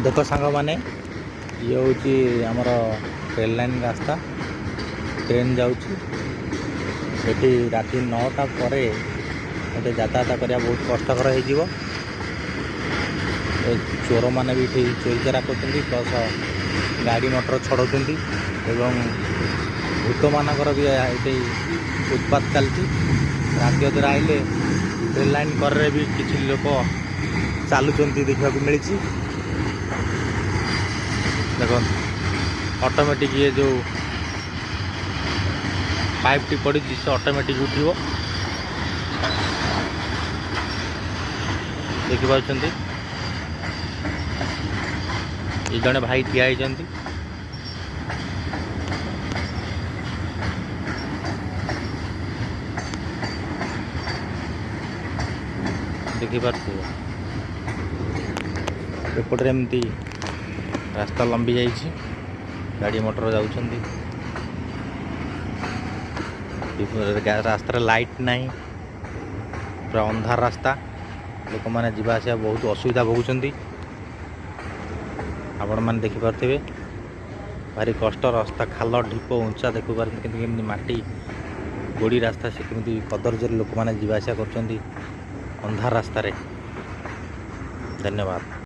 ଦେଖ ସାଙ୍ଗମାନେ, ଇଏ ହେଉଛି ଆମର ଟ୍ରେନ୍ ଲାଇନ୍ ରାସ୍ତା। ଟ୍ରେନ୍ ଯାଉଛି ଏଠି। ରାତି 9ଟା ପରେ ଏଠି ଯାତାୟାତ କରିବା ବହୁତ କଷ୍ଟକର ହେଇଯିବ। ଏ ଚୋରମାନେ ବି ଏଠି ଚୋରି ଚାରା କରୁଛନ୍ତି, ପ୍ଲସ୍ ଗାଡ଼ି ମଟର ଛଡ଼ଉଛନ୍ତି ଏବଂ ଭୂତମାନଙ୍କର ବି ଏଠି ଉତ୍ପାତ ଚାଲିଛି। ରାତି ଅଧରେ ଆଇଲେ ଟ୍ରେନ୍ ଲାଇନ୍ କରରେ ବି କିଛି ଲୋକ ଚାଲୁଛନ୍ତି ଦେଖିବାକୁ ମିଳିଛି। ଦେଖନ୍ତୁ, ଅଟୋମେଟିକ୍ ଇଏ ଯେଉଁ ପାଇପ୍ଟି ପଡ଼ିଛି, ସେ ଅଟୋମେଟିକ୍ ଉଠିବ। ଦେଖିପାରୁଛନ୍ତି, ଏ ଜଣେ ଭାଇ ଠିଆ ହେଇଛନ୍ତି। ଦେଖିପାରୁଥିବେ, ଏପଟରେ ଏମିତି ରାସ୍ତା ଲମ୍ବି ଯାଇଛି, ଗାଡ଼ି ମଟର ଯାଉଛନ୍ତି। ରାସ୍ତାରେ ଲାଇଟ୍ ନାହିଁ, ପୁରା ଅନ୍ଧାର ରାସ୍ତା। ଲୋକମାନେ ଯିବା ଆସିବା ବହୁତ ଅସୁବିଧା ଭୋଗୁଛନ୍ତି। ଆପଣମାନେ ଦେଖିପାରୁଥିବେ, ଭାରି କଷ୍ଟ ରାସ୍ତା, ଖାଲ ଢିପ ଉଞ୍ଚା। ଦେଖିପାରନ୍ତି କିନ୍ତୁ କେମିତି ମାଟି ଗୋଡ଼ି ରାସ୍ତା, ସେ କେମିତି କଦର୍ଯ୍ୟରେ ଲୋକମାନେ ଯିବା ଆସିବା କରୁଛନ୍ତି ଅନ୍ଧାର ରାସ୍ତାରେ। ଧନ୍ୟବାଦ।